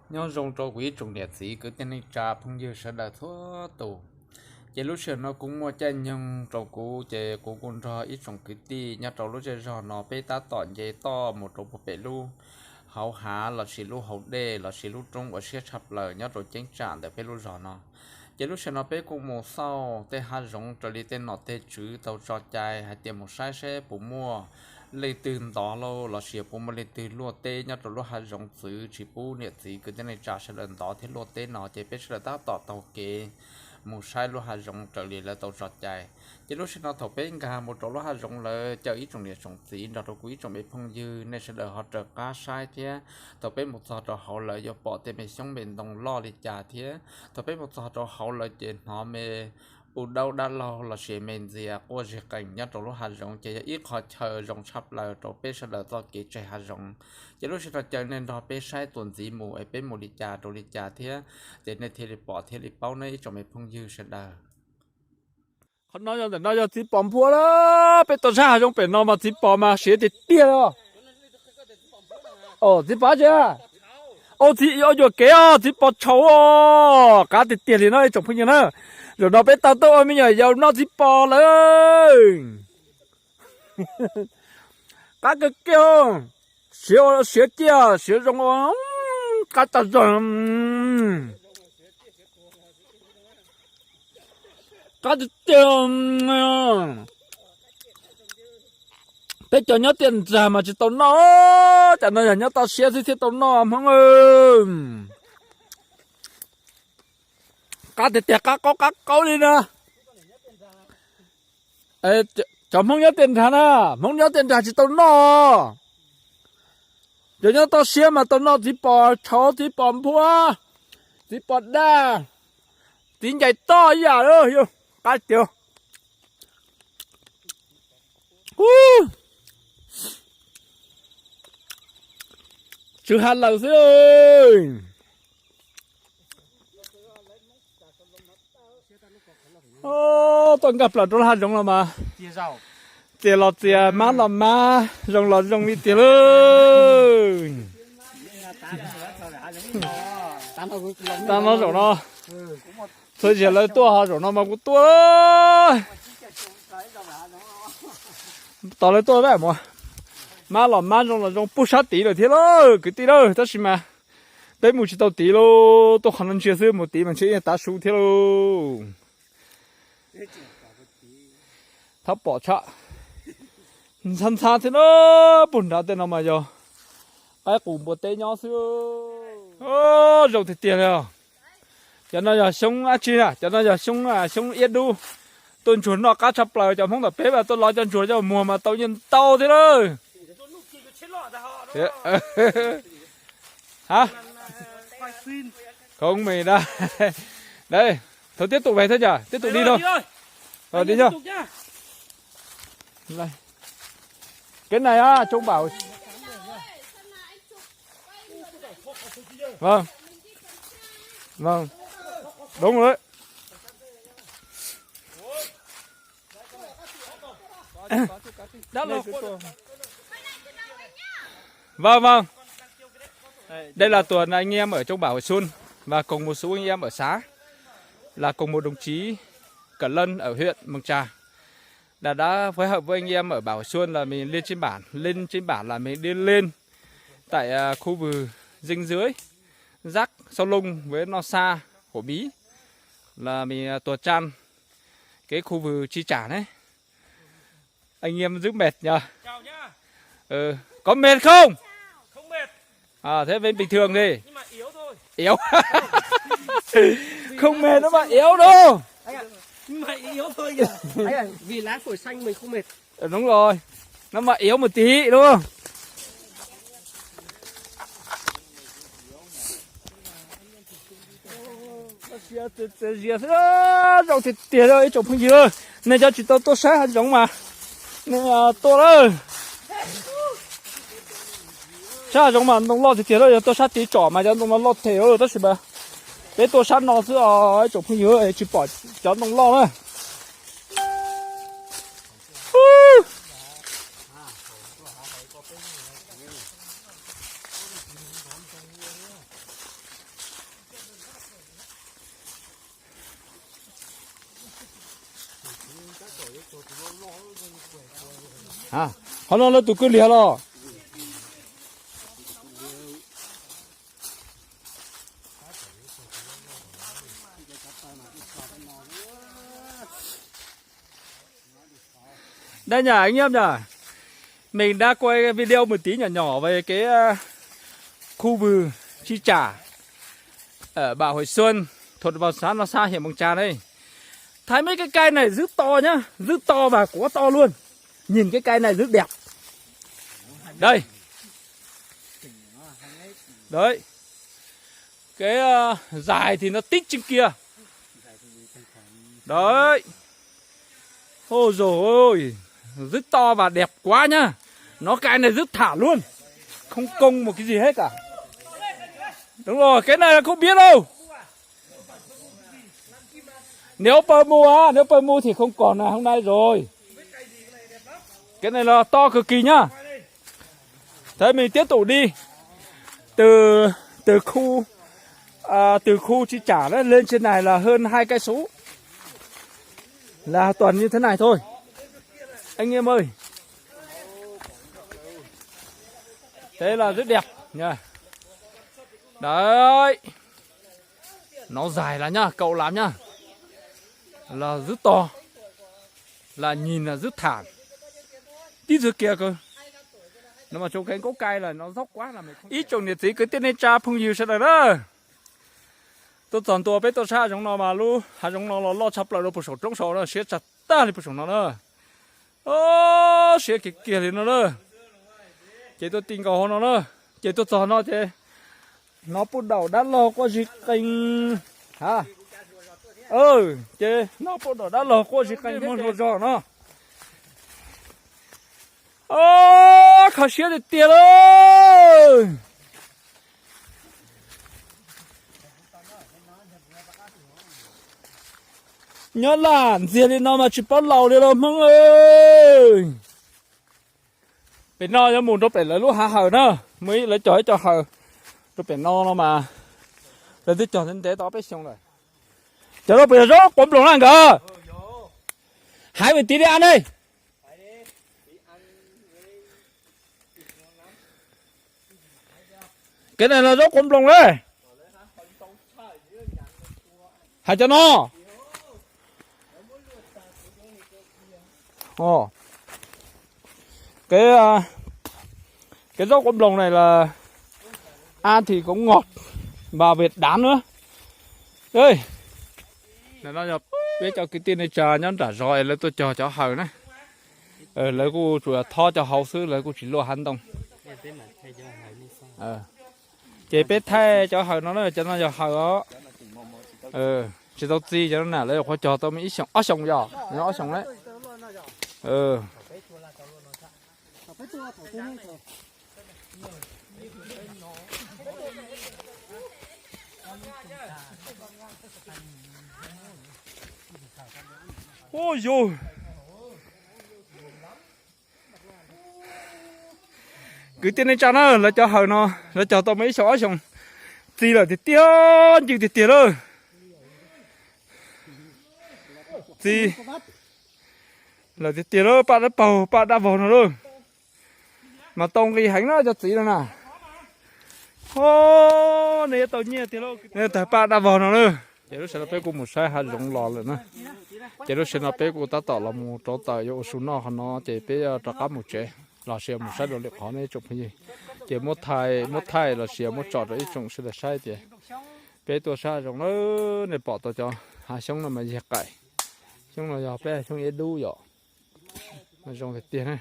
Nyob zoo rau kuv ib tsoom niam txiv kwv tij neej tsa phooj ywg sawv daws txhua tus. Ces lub sij hawm no kuj muaj caij nyoog rau kuv, ces kuv kuj nrog ib tsoom kwv tij nyob rau lub zej zog no peb tab tom nce toj mus rau puag pem lub hauv hav lossis lub hauv dej lossis lub roob uas siab tshaj plaws nyob rau ceeb tsam ntawm peb lub zos no. Ces lub sij hawm no peb kuj mus xauj tej hav zoov raws li tej nom tej tswv tau tso cai hais tias mus saib saib puas muaj leej twg ntov lauj lossis puas muaj leej twg luaj teb nyob rau lub hav zoov txwv tsis pub niam txiv kwv tij neej tsa sawv daws ntov thiab luaj teb no, ces peb sawv daws tab tom taug kev mus saib lub hav zoov raws li lawv tau tso cai. Ces lub sij hawm no thaum peb nkag mus rau lub hav zoov lawm, caw ib tsoom niam tsoom txiv nrog rau kuv ib tsoom me phooj ywg nej sawv daws ho raws qab saib thiab. Thaum peb mus txog rau hauv lawm yuav pom tej me xyoob me ntoo loj li cas thiab. Thaum peb mus txog rau hauv lawm ces hnov me u daub dab laug lossis me ntxias quaj zig qees nyob rau lub hav zoov, ces yog ib qho chaw zoo tshaj plaws rau peb sawv daws txoj kev tseg hav zoov. Ces lub sij hawm no caw nej nrog peb saib tuaj ntxiv mus es peb mus li cas rau li cas thiab, ces nej thiaj li pom thiaj li paub nawb ib tsoom me phooj ywg sawv daws. Qhov no yog ntawm no yog txiv pos npua lawm, peb tuaj saib hav zoov pem no mas txiv pos mas siav tiag tiag li. Txiv pos tsi, o, yuam kev os, txiv pos tshauv os, qab tiag tiag li no ib tsoom phooj ywg na. Zaum no peb tau tuaj ua me nyuam yaus noj txiv pos lawm. Qab kawg kiag, siav, siav kiag, siav zoo, qab tas zog. Qab tiag tiag. Peb cov nyob tiaj nrag mas tsis tau noj, cov no yog nyob toj siab xwb thiaj tau noj Hmoob. Qab tiag tiag, qab qaub qab qaub li na. Cov Hmoob nyob tiaj nrag na, Hmoob nyob tiaj nrag tsis tau noj. Cov nyob toj siab mas tau noj txiv pos tshauv, txiv pos npua, txiv pos daj, txiv ncais toj ib yam. Qab tiag. Tsw ha lawm xwb. Tuaj nkag plaws rau lub hav zoov los mas, txias los txias, mab los mab, zoo los zoo li tiag lauj. Tag no zaum no, txhua zaus lawv tuaj ho zaum no mas kuv tuaj. Tos lawv tuaj mus. Mab los mab, zoo los zoo puag sab tid lawm thiab lauj kwv tij lauj, tab sis mas peb mus tsis tau tid lauj, tuaj qhov no ntsia xwb, mus tid mas ntshe yeej tav su thiab lauj. Thab pom tshaj ntxhab ntxhab thiab na, puag nrad tej no mas yog qaib qus npua teb nyob xwb. Zoo tiag tiag li os. Cov no yog xyoob dab tsi na, cov no yog xyoob, xyoob iab dub. Tuaj ntsuag noj qab tshaj plaws, cov Hmoob tom peb mas tuaj lov cov ntsuag coj muag mas tau nyiaj ntau thiab lawm. Hab, không mì đó. Đây, thôi tiếp tục về thôi nhỉ, tiếp tục đi thôi. Rồi đi thôi. Cái này á, Trung Bảo. Vâng. Vâng. Đúng rồi đấy. Vâng, vâng. Đây là tuần anh em ở trong Bảo Xuân và cùng một số anh em ở xã, là cùng một đồng chí Cẩm Lân ở huyện Mường Trà. Là đã phối hợp với anh em ở Bảo Xuân là mình lên trên bản, lên trên bản là mình đi lên tại à, khu vực ranh giới giáp Sông Lung với No Sa của Mỹ, là mình à, tuần tra cái khu vực chi trả đấy. Anh em rất mệt nhờ. Ừ. Có mệt không? À, thế vẫn bình thường đi. Yếu. Không mệt nó mà yếu đâu. Vì lá phổi xanh mình không mệt. Ờ, đúng rồi. Nó mà yếu một tí đúng không? Zoo tiag tiag ib tsoom phooj ywg, nej cov tsis tau tuaj saib hav zoov mas nej tuaj lawm. Sab hav zoov mas ntoo loj tiag tiag, yog tuaj sab tid tsom mas cov ntoo no loj them, tab sis mas peb tuaj sab no xwb os ib tsoom phooj ywg, tsis pom cov ntoo loj na. Qhov no lawv tus kwj liag los. Đây nhá anh em nhá. Mình đã quay video một tí nhỏ nhỏ về cái ờ, khu vườn chi trả ở Bảo Hội Xuân, thuộc vào xã Nho Sa, huyện Mường Chà đây. Thấy mấy cái cây này rất to nhá, rất to và quá to luôn. Nhìn cái cây này rất đẹp. Đây. Đấy. Cái ờ, dài thì nó tít trên kia. Đấy. Ôi dồi ôi, rất to và đẹp quá nhá. Nó cái này rất thả luôn. Không công một cái gì hết cả. Đúng rồi, cái này là không biết đâu. Nếu pơ mu á, nếu pơ mu thì không còn là hôm nay rồi. Cái này là to cực kỳ nhá. Thế mình tiếp tục đi. Từ từ khu à, từ khu chi trả đó lên trên này là hơn hai cây số. Là toàn như thế này thôi. Anh em ơi. Thế là rất đẹp nha. Đấy. Nó dài lắm nhá, cậu làm nhá. Là rất to. Là nhìn là rất thảm. Tít dưới kia cơ. Nó mà trông cái gốc cây là nó dốc quá là mệt. Ib tsoom niam txiv kwv tij neej tsa phooj ywg sawv daws na. Tuaj txog ntua peb tuaj sab hav zoov no mas lub hav zoov no los loj tshaj plaws rau puag saum roob saud na, siab tshaj tag li puag saum no na. Siab kiag kiag li no na. Ces tuaj ti nkaus hauv no na. Ces tuaj txog no ces hnov puj daum dab laug quaj zig qees. Ha. Ces hnov puj daum dab laug quaj zig qeej muag zog no. Kho siab tiag tiag lawm. Nyob lam ntxiag li no mas tsis paub laus li los Hmoob. Pem no yuav mus rau pem lawv lub hav hawm na. Muaj ib lawv cog ib co hawm rau pem no no mas lawv twb cog ntev ntev tau peb xyoo lawm. Cov no puas yog zaub quav nploos na nkawd? Hais vim tiv li a ne. Kev no zaub quav nploos ne. Hais cov no. Kev, kev zaub quav nploos ne las, a, thim koob ngos, npas vim dav na. Peb cov kwv tij neej tsa nyob nram zos es lawv tuaj cog cov hawm na. Lawv kuj tsuas thob cov hauv xwb, lawv kuj tsis luaj hav ntoo. Ces peb thaij cov hawm no na, cov no yog hawm os. Tsis tau txi cov no na, lawv yuav qhuav cog tau ib xyoos ob xyoos yog, ob xyoos lawm. Ua yus, kwv tij neej tsa na, lawv cov hawm no lawv cog tau mas ib xyoos ob xyoos, txi lawm tiag tiag, ncw tiag tiag lawm. Txi lawm tiag tiag lawm, paj dab paug paj dab vog no lawm. Mas tau nqi heev na cov txiv no na. Nej yuav tau nyiaj tiag lauj, nej tag paj dab vog no na. Ces lub sij hawm no peb kuj mus saib hav zoov los lawm na. Ces lub sij hawm no peb kuj tab tom los mus rauv taws yuav ua su noj qhov no ces peb rov qab mus tsev los sis mus saib dua lwm qhov ne ib tsoom phooj ywg. Ces muab thaij, muab thaij los sis muab tso rau ib tsoom sawv daws saib tias peb tuaj saib hav zoov na, nej pom tau cov hav xyoob no mas yog qaim. Xyoob no yog peb hav xyoob ib dub yom. Zoo tiag tiag na.